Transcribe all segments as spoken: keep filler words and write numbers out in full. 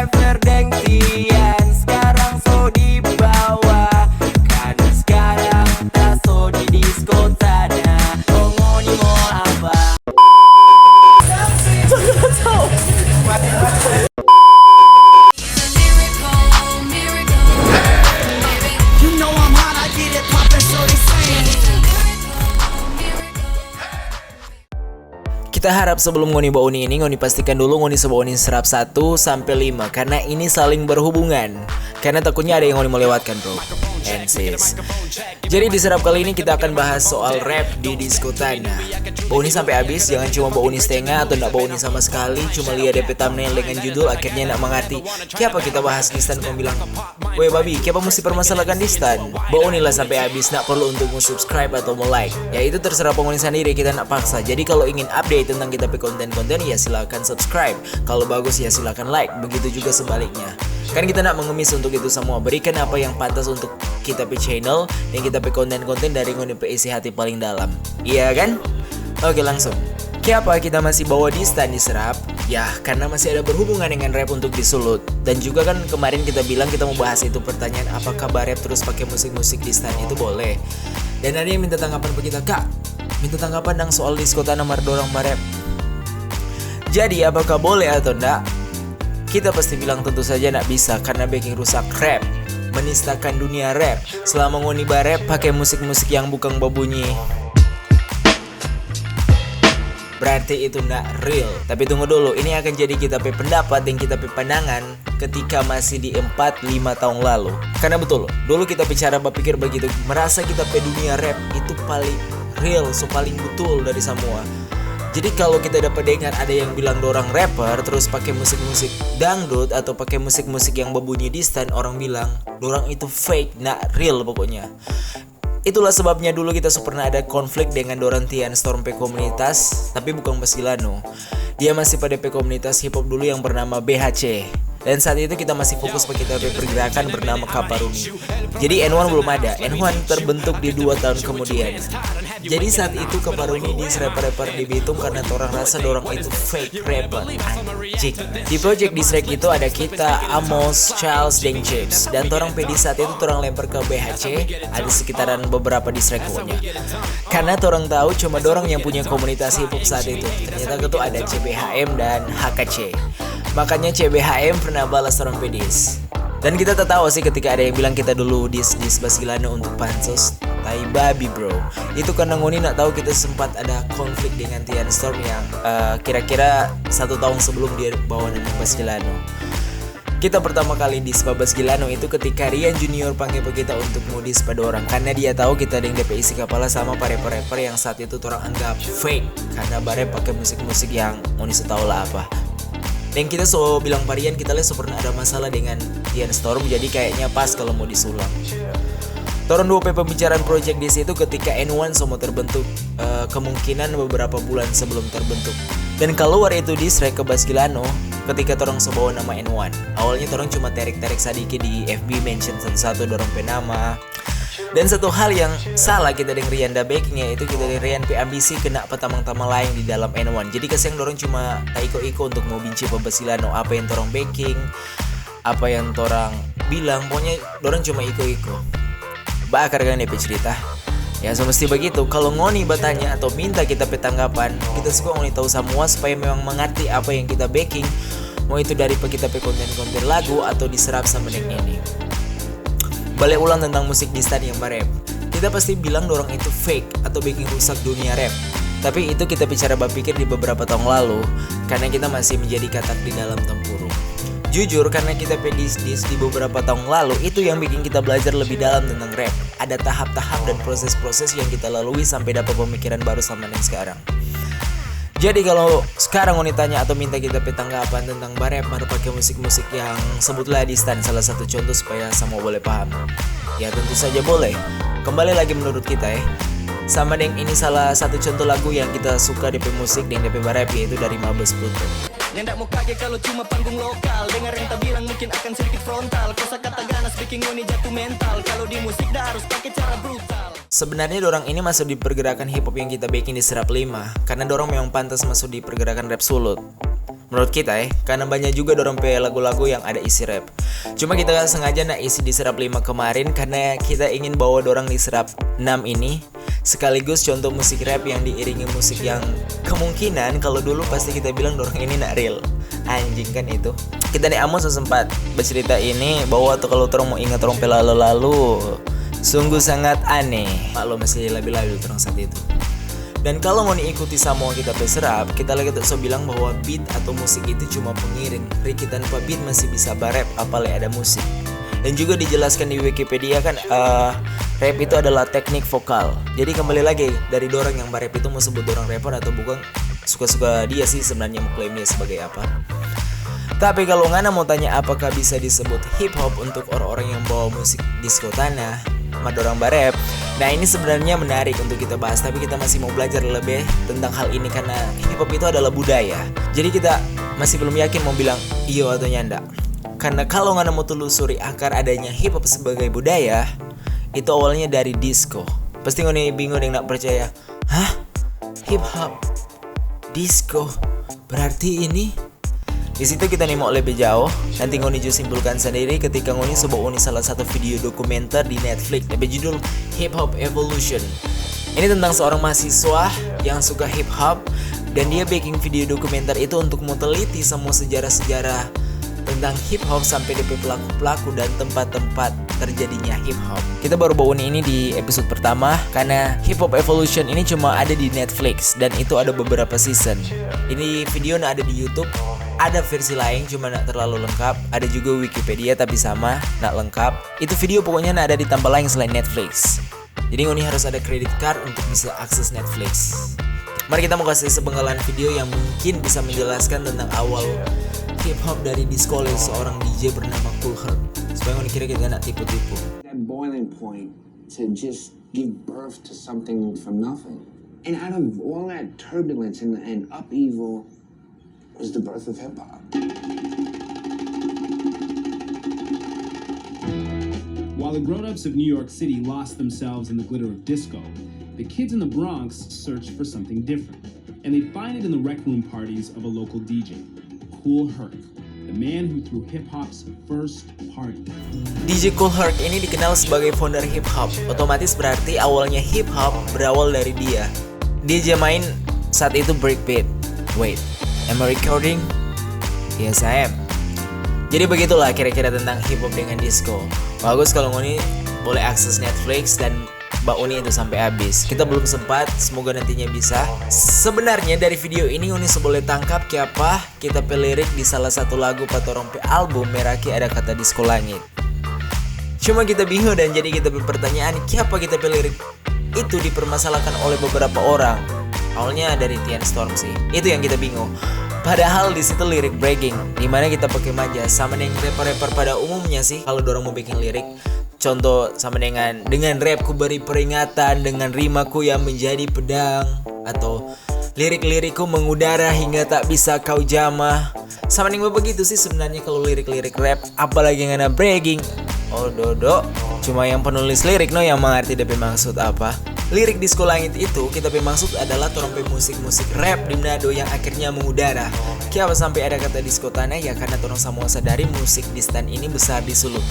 Ever deng Tian, skarang so di bawah. Karena skarang ta so di disko tanah. Oh, ngoni mo apa? You know I'm hot, I get it poppin', so they saying. Kita harap sebelum ngoni bauni ini, ngoni pastikan dulu ngoni so bauni serap satu sampe lima, karena ini saling berhubungan. Karena takutnya ada yang ngoni melewatkan, bro and sis. Jadi di serap kali ini kita akan bahas soal rap di disko tanah. Bauni sampe abis, jangan cuma bauni setengah atau ndak bauni sama sekali, cuma lia depe thumbnail dengan judul, akhirnya ndak mangarti. Kiapa kita bahas di stan kong bilang, "Weh babi, kiapa musti permasalahkan di stan?" Baunilah sampe abis, ndak perlu untuk mo subscribe atau mo like. Ya itu terserah pa ngoni sandiri, kita ndak paksa. Jadi kalo ingin update tentang kita pe konten-konten, ya silakan subscribe. Kalo bagus, ya silakan like. Begitu juga sebaliknya. Kan kita ndak mengemis untuk itu semua. Berikan apa yang pantas untuk kita pe channel dan kita pe konten-konten dari ngoni pe isi hati paling dalam. Iya kan? Oke, langsung. Kiapa kita masih bawa di stan di serap? Ya, karena masih ada berhubungan dengan rap untuk di sulut. Dan juga kan kemarin kita bilang kita mau bahas itu pertanyaan, apakah barep terus pake musik-musik di stan itu boleh? Dan ada yang minta tanggapan pa kita, "Kak, minta tanggapan dang soal disko tanah mar dorang barep." Jadi, apakah boleh atau ndak? Kita pasti bilang tentu saja ndak bisa, karena beking rusak rap, menistakan dunia rap. Selama ngoni barep pake musik-musik yang bukang babunyi, berarti itu ndak real. Tapi tunggu dulu, ini akan jadi kita pe pendapat dan kita pe pandangan ketika masih di empat lima tahun lalu. Karena betul, dulu kita pe cara bapikir bagitu, merasa kita pe dunia rap itu paling real, so paling betul dari samua. Jadi kalo kita dapa dengar ada yang bilang dorang rapper terus pake musik-musik dangdut atau pake musik-musik yang babunyi di stan, orang bilang dorang itu fake, ndak real pokoknya. Itulah sebabnya dulu kita so pernah ada konflik dengan dorang Tian Storm pe komunitas, tapi bukang Basilano. Dia masih pa de pe komunitas hip hop dulu yang bernama B H C. Dan saat itu kita masih fokus pa kita pe pergerakan bernama Kaparuni. Jadi N one belum ada, N one terbentuk di dua tahun kemudian. Jadi saat itu Kaparuni diss rapper-rapper di Bitung karena torang rasa dorang itu fake rapper. Anjing. Di project diss track itu ada kita, Amos, Charles, deng Chips. Dan torang pe diss saat itu torang lempar ke B H C, ada sekitaran beberapa diss track pokoknya. Karena torang tahu cuma dorang yang punya komunitas hip hop saat itu. Ternyata itu ada C B H M dan H K C. Makanya C B H M pernah balas torang pe diss. Dan kita tatawa sih ketika ada yang bilang kita dulu diss, diss Basilano untuk pansos. Tai babi, bro. Itu karena ngoni ndak tahu kita sempat ada konflik dengan Tian Storm yang, eh, kira-kira satu tahun sebelum dia bawa nama Basilano. Kita pertama kali diss pa Basilano itu ketika Rian Junior pangge pa kita untuk mo diss pa dorang, karena dia tahu kita deng de pe isi kapala sama pa rapper-rapper yang saat itu torang anggap fake karena barep pake musik-musik yang ngoni so tau lah apa. Deng kita so bilang pa Rian, kita lei so pernah ada masalah dengan Tian Storm, jadi kayaknya pas kalo mo diss ulang. Torang dua pe pembicaraan project diss itu ketika N one so mo terbentuk, eh, kemungkinan beberapa bulan sebelum terbentuk. Dan kaluar itu diss track ke Basilano ketika torang so bawa nama N one. Awalnya torang cuma terek-terek sadiki di F B, mention satu-satu dorang pe nama. Dan satu hal yang salah kita deng Rian da beking, yaitu kita deng Rian pe ambisi kena pa tamang-tamang laeng di dalam N one. Jadi kasiang dorang cuma taiko-iko untuk mo binci pa Basilano apa yang torang beking, apa yang torang bilang, pokoknya dorang cuma iko-iko. Bakar kan de pe cerita. Ya, so mesti bagitu. Kalo ngoni batanya atau minta kita pe tanggapan, kita suka ngoni tau samua supaya memang mangarti apa yang kita beking, mau itu dari pa kita pe konten-konten lagu atau diserap sama deng ini. Bale ulang tentang musik diss stan yang barep. Kita pasti bilang dorang itu fake atau beking rusak dunia rap. Tapi itu kita pe cara bapikir di beberapa tahun lalu, karena kita masih menjadi katak di dalam tempurung. Jujur, karena kita pe diss-diss di beberapa tahun lalu, itu yang bikin kita belajar lebih dalam tentang rap. Ada tahap-tahap dan proses-proses yang kita lalui sampe dapa pemikiran baru sama deng skarang. Jadi kalo skarang ngoni tanya atau minta kita pe tanggapan tentang barep mar pake musik-musik yang sebutlah diss stan salah satu contoh supaya samua boleh paham, ya tentu saja boleh. Kembali lagi menurut kita, eh. Sama deng ini salah satu contoh lagu yang kita suka de pe musik deng de pe barep, yaitu dari Mabes Pluto. Nyanda mo kage kalo cuma panggung lokal. Dengar yang ta bilang mungkin akan sedikit frontal. Kosa kata ganas bikin ngoni jatuh mental. Kalo di musik da harus pake cara brutal. Sebenarnya dorang ini masuk di pergerakan hip hop yang kita bikin di Serap lima, karena dorang memang pantas masuk di pergerakan rap sulut. Menurut kita eh, karena banyak juga dorang pe lagu-lagu yang ada isi rap. Cuma kita sengaja na isi di serap lima kemarin karena kita ingin bawa dorang di serap enam ini sekaligus contoh musik rap yang diiringi musik yang kemungkinan kalau dulu pasti kita bilang dorang ini nak real. Anjing kan itu. Kita nih Amos sempat bercerita ini bahwa tuh kalau orang mau ingat orang pe lalu-lalu sungguh sangat aneh. Mak lo masih labil-labil orang saat itu. Dan kalau ngoni ikuti samua kita pe serap, kita lagi tak so bilang bahwa beat atau musik itu cuma pengiring. Riki tanpa beat masih bisa barep, apalagi ada musik. Dan juga dijelaskan di Wikipedia kan, eh, rap itu adalah teknik vokal. Jadi kembali lagi dari dorang yang barep itu mau sebut dorang rapper atau bukan, suka-suka dia sih sebenarnya mau klaim dia sebagai apa. Tapi kalau ngana mau tanya apakah bisa disebut hip hop untuk orang-orang yang bawa musik disco tanah, ma dorang barep, nah ini sebenarnya menarik untuk kita bahas, tapi kita masih mau belajar lebih tentang hal ini karena hip hop itu adalah budaya. Jadi kita masih belum yakin mau bilang iyo atau nyanda. Karena kalau ngana mau telusuri akar adanya hip hop sebagai budaya, itu awalnya dari disco. Pasti ngoni bingung deng nak percaya. Hah? Hip hop? Disco? Berarti ini? Di situ kita nih mau lebih jauh, nanti ngoni ju simpulkan sendiri ketika ngoni so bauni salah satu video dokumenter di Netflix yang berjudul Hip Hop Evolution. Ini tentang seorang mahasiswa yang suka hip hop dan dia bikin video dokumenter itu untuk mau teliti semua sejarah-sejarah tentang hip hop sampai depe pelaku-pelaku dan tempat-tempat terjadinya hip hop. Kita baru bauni ini di episode pertama karena Hip Hop Evolution ini cuma ada di Netflix dan itu ada beberapa season. Ini video na ada di YouTube, ada versi lain cuma nak terlalu lengkap, ada juga Wikipedia tapi sama nak lengkap. Itu video pokoknya na ada di tempat lain selain Netflix. Jadi ngoni harus ada credit card untuk bisa akses Netflix. Mari kita mau kasih sepenggalan video yang mungkin bisa menjelaskan tentang awal hip hop dari disco oleh seorang D J bernama Kool Herc. Supaya ngoni kira kita nak tipu-tipu. That boiling point to just give birth to something from nothing. And out of all that turbulence and, and upheaval was the birth of hip hop. While the grown-ups of New York City lost themselves in the glitter of disco, the kids in the Bronx searched for something different, and they find it in the rec room parties of a local D J, Kool Herc, the man who threw hip hop's first party. D J Kool Herc ini dikenal sebagai founder hip hop, otomatis berarti awalnya hip hop berawal dari dia. Dia je main saat itu breakbeat. Wait, am I recording? Yes, I am. Jadi begitulah kira-kira tentang hip hop dengan disco. Bagus kalau ngoni boleh akses Netflix dan bauni itu sampai habis. Kita belum sempat, semoga nantinya bisa. Sebenarnya dari video ini ngoni so boleh tangkap kiapa kita pe lirik di salah satu lagu pa torang pe album Meraki ada kata Disco Langit. Cuma kita bingung dan jadi kita pe pertanyaan kiapa kita pe lirik itu dipermasalahkan oleh beberapa orang. Awalnya dari Tian Storm sih. Itu yang kita bingung. Padahal di situ lirik bragging, di mana kita pakai manja sama deng rapper-rapper pada umumnya sih. Kalau dorang mau bikin lirik, contoh sama dengan dengan rap ku beri peringatan dengan rimaku yang menjadi pedang atau lirik-lirikku mengudara hingga tak bisa kau jamah. Sama deng begitu sih sebenarnya kalau lirik-lirik rap, apalagi ngana bragging. Oh dodo, cuma yang penulis lirik no yang mengerti depe maksud apa. Lirik Disco Langit itu kita pe maksud adalah torang pe musik-musik rap di Manado yang akhirnya mengudara. Kiapa sampai ada kata disco tanah? Ya karena torang samua sadari musik di stan ini besar di Sulut.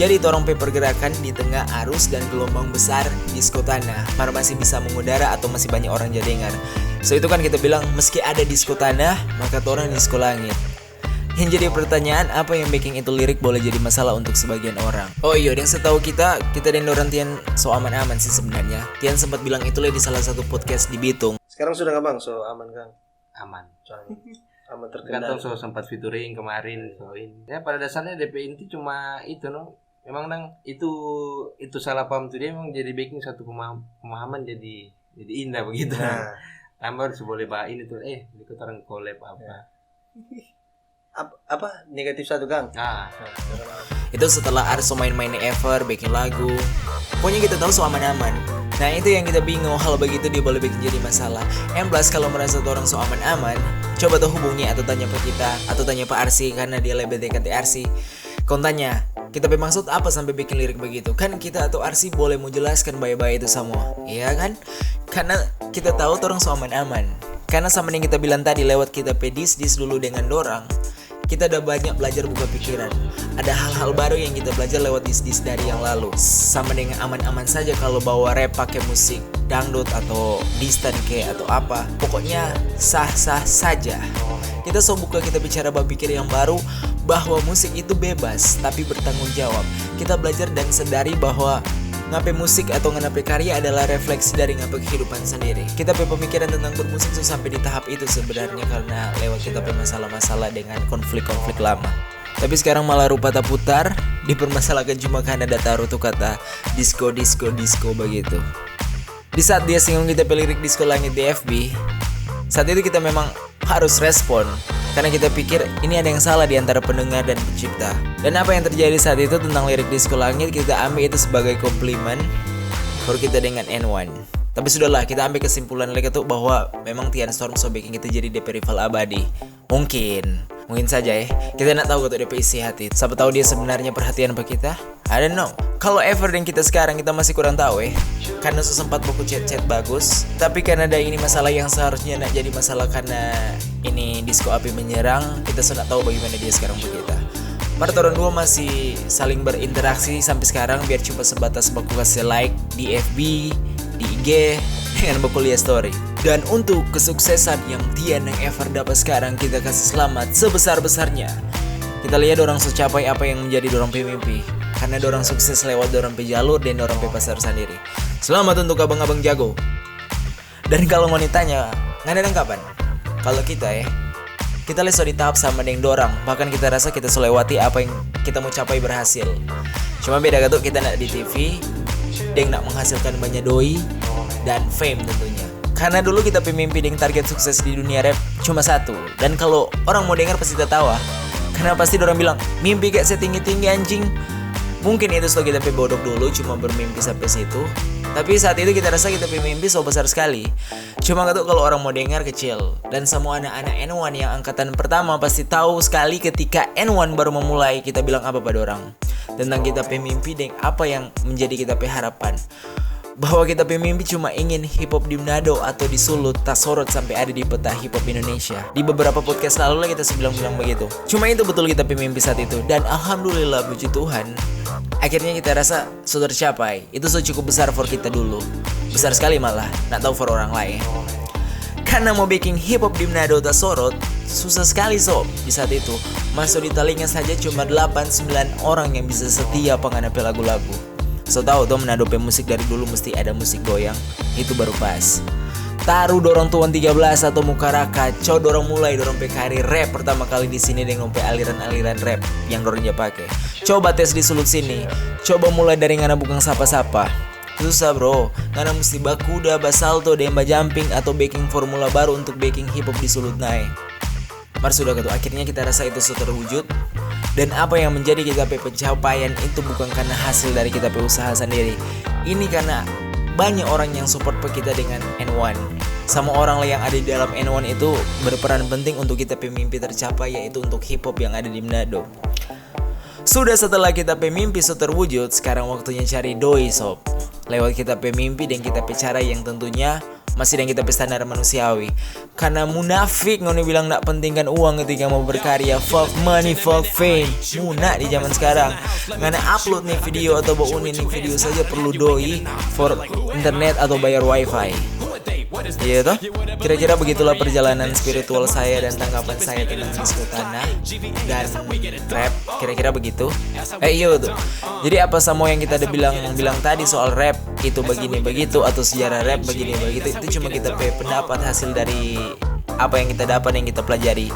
Jadi torang pe pergerakan di tengah arus dan gelombang besar disco tanah, mar masih bisa mengudara atau masih banyak orang ja dengar. So itu kan kita bilang meski ada disco tanah, maka torang disco langit. Yang jadi pertanyaan, apa yang bikin itu lirik boleh jadi masalah untuk sebagian orang? Oh iyo, yang setahu kita, kita dan orang Tian so aman-aman sih sebenarnya. Tian sempat bilang itu di salah satu podcast di Bitung. Sekarang sudah nggak bang, so aman kang? Aman. So aman. Aman Tergantung terkendali. So sempat featuring kemarin, so ini. Ya pada dasarnya D P inti cuma itu no. Memang dang itu itu salah paham tuh dia memang jadi bikin satu pemaham, pemahaman jadi jadi indah begitu. Nah, Tambah harus boleh bah ini tuh eh ikut orang collab apa. ap- apa negatif satu kang? Ah, Itu setelah Arso main-main ever, bikin lagu. Pokoknya kita tahu so aman-aman. Nah itu yang kita bingung, hal begitu dia boleh bikin jadi masalah. And plus kalau merasa orang so aman-aman, coba tuh hubungi atau tanya ke kita, atau tanya Pak Arsi karena dia lebih dekat di Arsi. Kau tanya, kita pe maksud apa sampai bikin lirik begitu? Kan kita atau Arsi boleh mau jelaskan baik-baik itu semua, iya kan? Karena kita tahu orang so aman-aman. Karena sama yang kita bilang tadi, lewat kita pe dis-dis dulu dengan dorang, kita udah banyak belajar buka pikiran. Ada hal-hal baru yang kita belajar lewat dis-dis dari yang lalu. Sama dengan aman-aman saja kalau bawa rap pakai musik dangdut atau distan ke atau apa. Pokoknya sah-sah saja. Kita so buka kita bicara berpikir yang baru, bahwa musik itu bebas tapi bertanggung jawab. Kita belajar dan sadari bahwa ngape musik atau ngana pe karya adalah refleksi dari ngape kehidupan sendiri. Kita pe pemikiran tentang bermusik so sampai di tahap itu sebenarnya karena lewat kita pe masalah-masalah dengan konflik-konflik lama. Tapi sekarang malah rupa taputar, dipermasalahkan cuma karena ada taruh tuh kata disco, disco, disco begitu. Di saat dia singgung kita pe lirik Disco Langit di F B, saat itu kita memang harus respon. Karena kita pikir ini ada yang salah di antara pendengar dan pencipta. Dan apa yang terjadi saat itu tentang lirik Disco Langit, kita ambil itu sebagai komplimen for kita dengan N one. Tapi sudahlah, kita ambil kesimpulan lagi tuh bahwa memang Tian Storm so bikin kita jadi depe rival abadi. Mungkin, mungkin saja ya. Kita nggak tahu tuh depe isi hati. Siapa tahu dia sebenarnya perhatian pa kita. I don't know. Kalau ever deng kita sekarang, kita masih kurang tahu eh. Karena so sempat baku chat-chat bagus. Tapi karena ada ini masalah yang seharusnya nggak jadi masalah karena ini disco api menyerang, kita so nggak tahu bagaimana dia sekarang pa kita. Mar torang dua masih saling berinteraksi sampai sekarang, biar cuma sebatas baku kasih like di F B, di I G, dengan baku lia story. Dan untuk kesuksesan yang Tian deng Ever dapat sekarang, kita kasih selamat sebesar-besarnya. Kita lia dorang so capai apa yang menjadi dorang pe mimpi, karena dorang sukses lewat dorang pe jalur dan dorang pe pasar sendiri. Selamat untuk abang-abang jago. Dan kalau mau ditanya, ngana deng kapan? Kalau kita eh, kita lei so di tahap sama deng dorang, bahkan kita rasa kita so lewati apa yang kita mau capai berhasil. Cuma beda katu kita ndak di T V, deng ndak menghasilkan banyak doi dan fame tentunya. Karena dulu kita pe mimpi deng target sukses di dunia rap cuma satu. Dan kalau orang mau dengar pasti tatawa. Karena pasti dorang bilang, "Mimpi kayak setinggi-tinggi anjing." Mungkin itu so kita pe bodok dulu, cuma bermimpi sampai situ. Tapi saat itu kita rasa kita pe mimpi so besar sekali. Cuma katu kalau orang mau dengar kecil. Dan semua anak-anak N one yang angkatan pertama pasti tahu sekali ketika N one baru memulai kita bilang apa pa dorang. Tentang kita pe mimpi deng apa yang menjadi kita pe harapan. Bahwa kita pe mimpi cuma ingin hip hop di Manado atau di Sulut tasorot sampai ada di peta hip hop Indonesia. Di beberapa podcast lalu lah kita so bilang-bilang begitu. Cuma itu betul kita pe mimpi saat itu. Dan alhamdulillah, puji Tuhan, akhirnya kita rasa so tercapai. Itu so cukup besar for kita dulu. Besar sekali malah, ndak tahu for orang lain. Karena mau bikin hip hop di Manado tasorot, susah sekali sob. Di saat itu, masuk di talinga saja cuma delapan sembilan orang yang bisa setia pa ngana pe lagu-lagu. So tau to, Manado pe musik dari dulu mesti ada musik goyang, itu baru pas. Taru dorang tuan tiga belas atau Mukaraka, co dorang mulai dorang pe karir rap pertama kali di sini deng dong pe aliran-aliran rap yang dorang ja pake. Coba tes di Sulut sini, coba mulai dari ngana bukang sapa-sapa. Susah bro, ngana musti bakuda, basalto, deng bajamping atau beking formula baru untuk beking hip hop di Sulut nae. Mar sudah katu, akhirnya kita rasa itu so terwujud. Dan apa yang menjadi kita pe pencapaian itu bukan karena hasil dari kita pe usaha sendiri. Ini karena banyak orang yang support pa kita dengan N one. Sama orang yang ada di dalam N one itu berperan penting untuk kita pe mimpi tercapai, yaitu untuk hip hop yang ada di Manado. Sudah setelah kita pe mimpi so terwujud, sekarang waktunya cari doi sob. Lewat kita pe mimpi deng kita pe cara yang tentunya masih deng kita pe standar manusiawi. Karena munafik ngoni bilang ndak pentingkan uang ketika mau berkarya. Fuck money, fuck fame. Muna di zaman sekarang. Ngana upload nih video atau baunin nih video saja perlu doi for internet atau bayar wifi. Iya toh? Kira-kira begitulah perjalanan spiritual saya dan tanggapan saya tentang disco tanah dan rap. Kira-kira begitu. Eh, iya tuh. Jadi apa semua yang kita ada bilang bilang tadi soal rap itu begini begitu atau sejarah rap begini begitu, itu cuma kita pe pendapat hasil dari apa yang kita dapat, yang kita pelajari.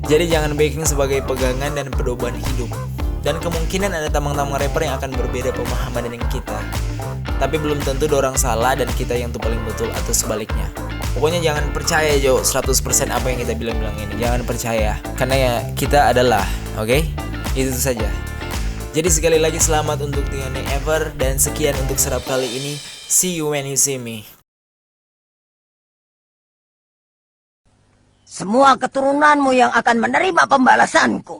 Jadi jangan beking sebagai pegangan dan pedoman hidup. Dan kemungkinan ada tamang-tamang rapper yang akan berbeda pemahaman dengan kita. Tapi belum tentu dorang salah dan kita yang tuh paling betul atau sebaliknya. Pokoknya jangan percaya jo seratus persen apa yang kita bilang-bilang ini. Jangan percaya. Karena ya kita adalah, oke? Itu saja. Jadi sekali lagi selamat untuk Tian deng Ever dan sekian untuk serap kali ini. See you when you see me. Semua keturunanmu yang akan menerima pembalasanku.